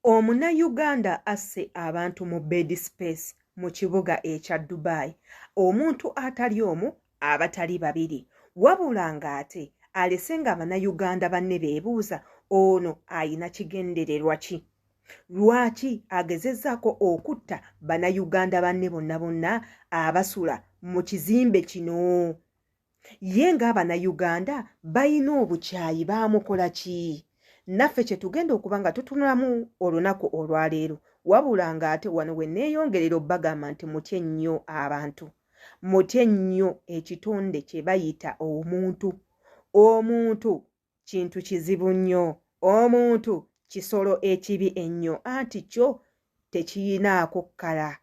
Omunnayuganda asse abantu mu bed space mu kibuga ekya Dubai, omuntu atali omu abatali babiri wabula ng'ate alese nga bannayuganda banne beebuuza ono ayina kigendererwa ki? Lwaki agezezzaako okutta bannayuganda banne bonna bonna abasula mu kizimbe kino? Ye ng'Abannayuganda balina obukyayi baamukola ki? Naffe kye tugenda okuba nga tutunulamu olunaku olwaleero. Wabula ng'ate wano we neeyongerera obbagamba nti mutye nnyo abantu. Mutye nnyo ekitonde kye bayita omuntu. Omuntu kintu kizibu nnyo. Omuntu kisolo ekibi ennyo anti kyo tekiyinaako kkala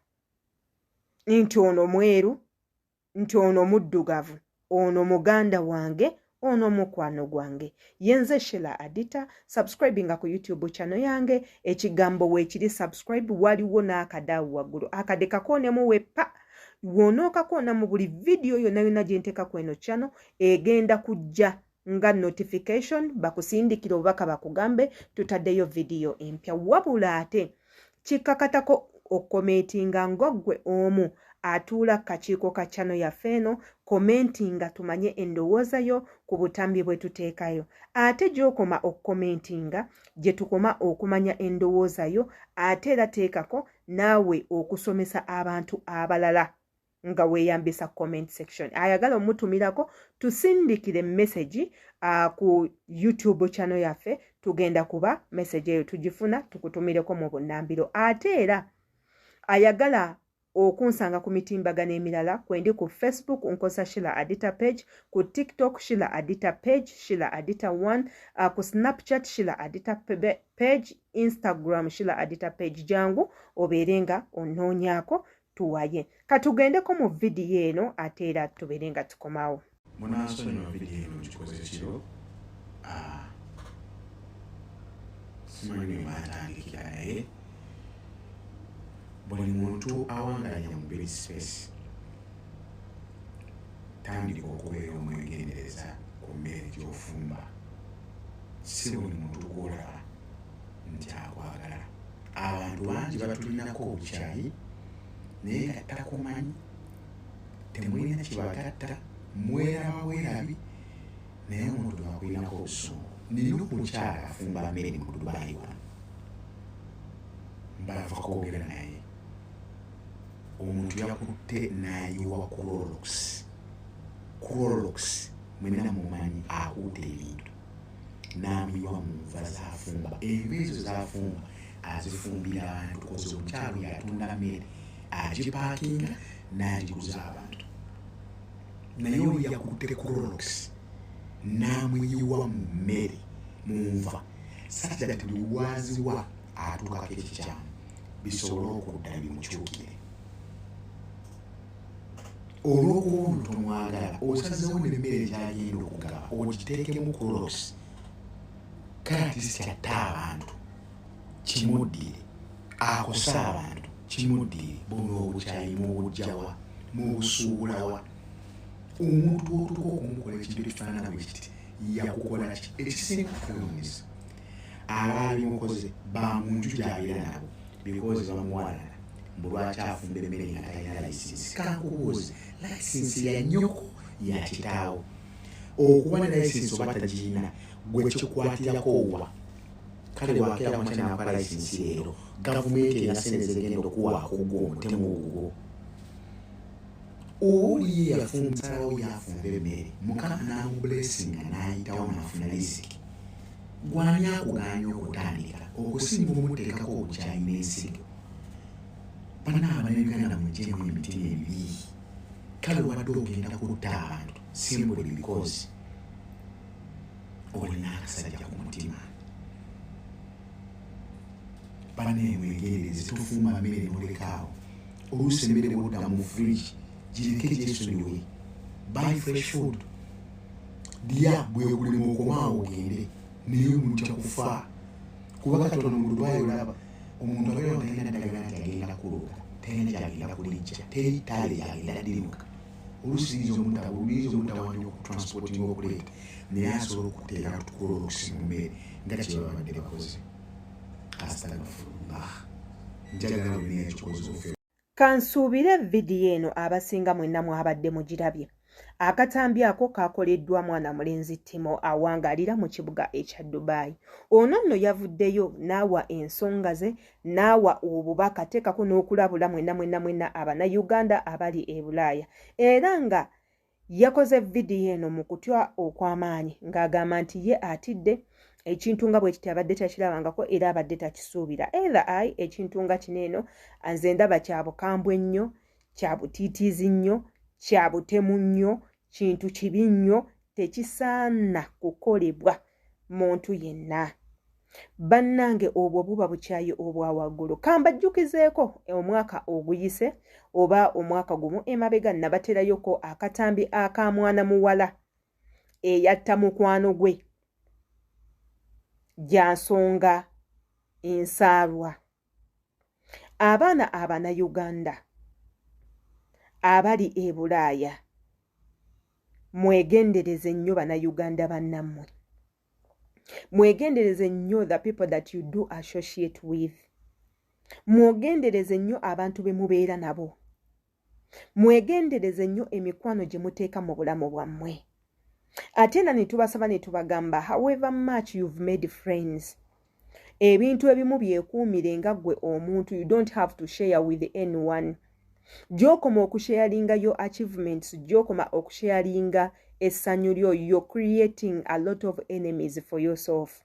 nti ono mweru nti ono muddugavu, ono muganda wange, ono mukwano gwange. Yenze Sheila Adita, subscribinga ku YouTube channel yange, ekigambo weekiri subscribe, waliwo n'akadaawo waggulu, akade kakoonemu weppa wonookakoona mu buli vidiyo yonna yonna gye nteeka ku eno channel egenda kujja nga notification, bakusindikira obubaka bakugambe tutaddeyo vidiyo empya. Wabula ate kikakatako okukomentinga ng'oggwe omu atuula ku kakiiko ka channel yaffe eno, komentinga tumanye endowooza yo ku butambi bwe tuteekayo. Ate gy'okoma okukomentinga gye tukoma okumanya endowooza yo, ate era teekako naawe okusomesa abantu abalala nga weeyambisa comment section. Ayagala omutumirako tusindikire message ku YouTube channel yaffe, tugenda kuba message eyo tugifuna tukutumireko mu bunnambiro. Ate era ayagala okunsanga ku mitimbagano emirala kwendi ku Facebook nkosa Sheila Adita page, ku TikTok Sheila Adita page, Sheila Adita 1, ku Snapchat Sheila Adita page, Instagram Sheila Adita page. Jangu obeere nga onoonyaako tuwaye. Katugendeko mu vidiyo eno ate era tubeere nga tukomawo. Munansonyiwa vidiyo eno ngikoze kiro, simanyi we mbatandikira, naye buli muntu awangalira mu bed space tandika okubeera omwegendereza ku mmere gy'ofumba. Si buli muntu gw'olaba nti akwagala. Abantu bangi batulinako obukyayi naye nga takumanyi, temulina kibagatta, mweraba bwerabi, naye omuntu ng'akulinako obusungu. Nina omukyala afumba mmere mu Dubai wano, mbava kwogera naye, omuntu yakutte n'ayiwa Clorox. Clorox mwenna mumanyi akuuta ebintu, n'amuyiwa mu nva z'afumba. Enva ezo z'afumba azifumbira abantu, kozi omukyala oyo atunda mmere, agipaakinga n'agiguza abantu. Naye oyo yakutte Clorox n'amuyiwa mu mmere mu nva such that buli lwaziwa atuukako ekikyamu bisobole okudda bimukyukire. Olw'okuba ono tomwagala, osazeewo n'emmere gy'agenda okugaba ogiteekemu Clorox, kale at least atte abantu kimuddire, akose abantu kimuddire. Buno obukyayi mubuggyawa, mubusuulawa? Omuntu otuuka okumukola ekintu ekifaanana bwe kiti yakukola ki? Ekisinga okwewuunyisa, abaabimukoze ba mu nju gy'abeera nabo because bamuwalana mbu lwaki afumba emmere nga talina layisinsi. Kankubuuze, layisinsi ya nnyoko, ya kitaawo? Okuba ne layisinsi oba tagirina gwe kikukwatirako wa? Kale bw'akeera ku makya n'akuwa layisinsi leero, gavumenti erina ssente z'egenda okukuwaako ggwe omutemu ogwo? Oli ye yasalawo y'afumba emmere, Mukama n'amubulesinga n'ayitawo n'afuna riziki. Ggwe ani akugaanye okutandika okusinga omuteekako obukyayi n'ensigo? Bannange Abannayuganda muggyemu emitima emibi. Kale obadde ogenda kutta abantu simply because olina akasajja ku mutima. Bannaye mwegendereze, tofumba mmere n'oleka awo. Oluusi emmere bw'odda mu fridge gireke gyesonyiwe. Buy fresh food. Lya bwekulema okome awo ogende, naye mujja kufa. Kuba kati wano mu Dubai olaba omuntu abeera wano talina ddagala nti agenda kuloga, talina kyagenda kulijja, teri ttaale lyagenda ddiruka. Oluusi liyinza omutawaanya okutransportinga okuleeta, naye asobola okuteeka Clorox mu mmere nga kye babadde bakoze. Astagfirullah, njagala buli nekikoze ofe. Kansuubire vidiyo eno abasinga mwenna mwabadde mugirabye. Akatambi ako kakoleddwa mwana mulenzi Timo awangaalira mu kibuga ekya Dubai. Ono nno yavuddeyo n'awa ensonga ze, n'awa obubaka, teekako n'okulabula mwenna mwenna mwenna Abannayuganda abali e Bulaaya. Era nga yakoze vidiyo eno mu kutya okw'amaanyi ng'agamba nti ye atidde ekintu nga bwe kiti, abadde takirabangako era abadde takisuubira. Either i ekintu nga kino eno nze ndaba kya bukambwe nnyo, kya butiitiizi nnyo, kya butemu nnyo, kintu kibi nnyo, tekisaana kukolebwa muntu yenna. Bannange, obwo buba bukyayi obwa waggulu. Kambajjukizeeko omwaka oguyise oba omwaka gumu emabega, nabaterayoko akatambi aka mwana muwala eyatta mukwano gwe gya nsonga ensaalwa. Abaana Abannayuganda abali e Bulaaya, mwegendereze nnyo Bannayuganda bannammwe, mwegendereze nnyo the people that you do associate with, mwegendereze nnyo abantu be mubeera nabo, mwegendereze nnyo emikwano gye muteeka mu bulamu bwammwe. Ate era ne tubasaba ne tubagamba, however much you've made friends, ebintu ebimu byekuumire nga ggwe omuntu. You don't have to share with anyone. Gy'okoma okusharinga your achievements, gy'okoma okusharinga essanyu lyo, you're creating a lot of enemies for yourself.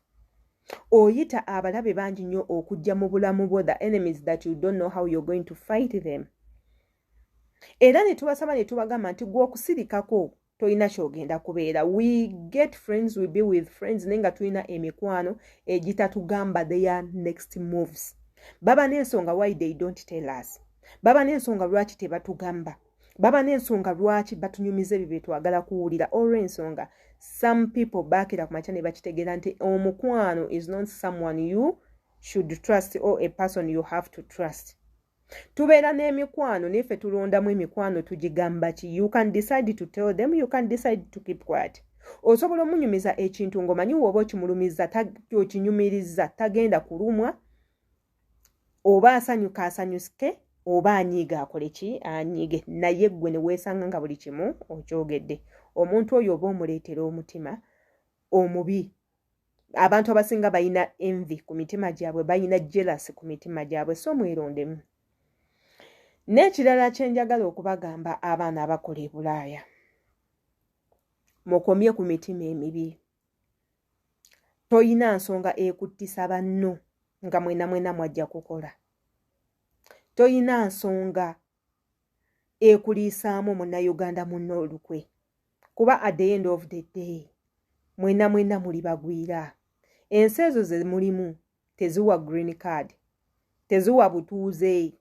Oyita abalabe bangi nnyo okujja mu bulamu bwo, the enemies that you don't know how you're going to fight them. Era ne tubasaba ne tubagamba nti gwe okusirikako tolina kyogenda kubeera. We get friends, we be with friends, naye nga tulina emikwano egitatugamba their next moves. Baba n'ensonga why they don't tell us, baba n'ensonga lwaki tebatugamba, baba n'ensonga lwaki batunyumiza ebyo byetwagala kuwulira. Olw'ensonga some people baakira ku makya ne bakitegeera nti omukwano is not someone you should trust or a person you have to trust. Tubeera n'emikwano, naffe tulondamu emikwano. Tugigamba ki? You can decide to tell them, you can decide to keep quiet. Osobola omunyumiza ekintu ng'omanyi woba okimulumiza, okinyumiriza, tagenda kulumwa, oba asanyuka asanyuke, oba anyiiga akole ki, anyiige. Naye ggwe ne weesanga nga buli kimu okyogedde, omuntu oyo oba omuleetera omutima omubi. Abantu abasinga balina envy ku mitima gyabwe, balina jealous ku mitima gyabwe, so mwerondemu. N'ekirala kyenjagala okubagamba, abaana abakola e Bulaaya, mukomye ku mitima emibi. Toyina nsonga ekuttisa banno nga mwena mwena mwajja kukola. Toyina nsonga ekuliisaamu Munnayuganda munno olukwe, kuba at the end of the day mwena mwena muli bagwira. Ensi ezo ze mulimu teziwa green card, teziwa butuuze.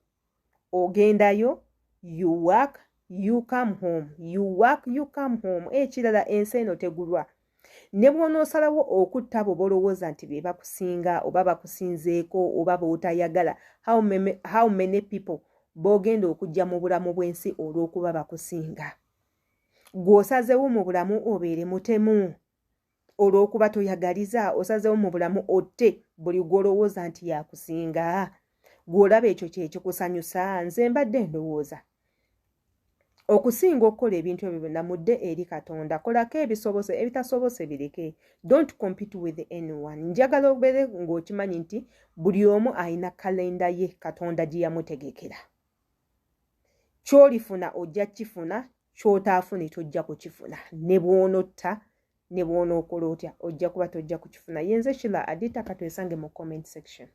Ogendayo, you work, you come home, you work, you come home. Ekirala, ensi eno tegulwa. Ne bw'onoosalawo okutta abo bolowooza nti be bakusinga oba bakusinzeeko oba bootayagala, how many people b'ogenda okujja mu bulamu bw'ensi olw'okuba bakusinga? Gw'osazeewo mu bulamu obeere mutemu olw'okuba toyagaliza, osazeewo mu bulamu otte buli gw'olowooza nti yakusinga, gw'olaba ekyo kyekikusanyusa. Nze mbadde ndowooza okusinga okukola ebintu ebyo byonna, mudde eri Katonda, kolako ebisobose, ebitasobose bireke. Don't compete with anyone. Njagala obeere ng'okimanyi nti buli omu alina kalenda ye Katonda gye yamutegekera. Ky'olifuna ojja kifuna, ky'otaafune tojja kukifuna. Ne bw'onotta, ne bw'onookola otya, ojja kuba tojja kukifuna. Yenze Shila Adita. Katwesange mu comment section.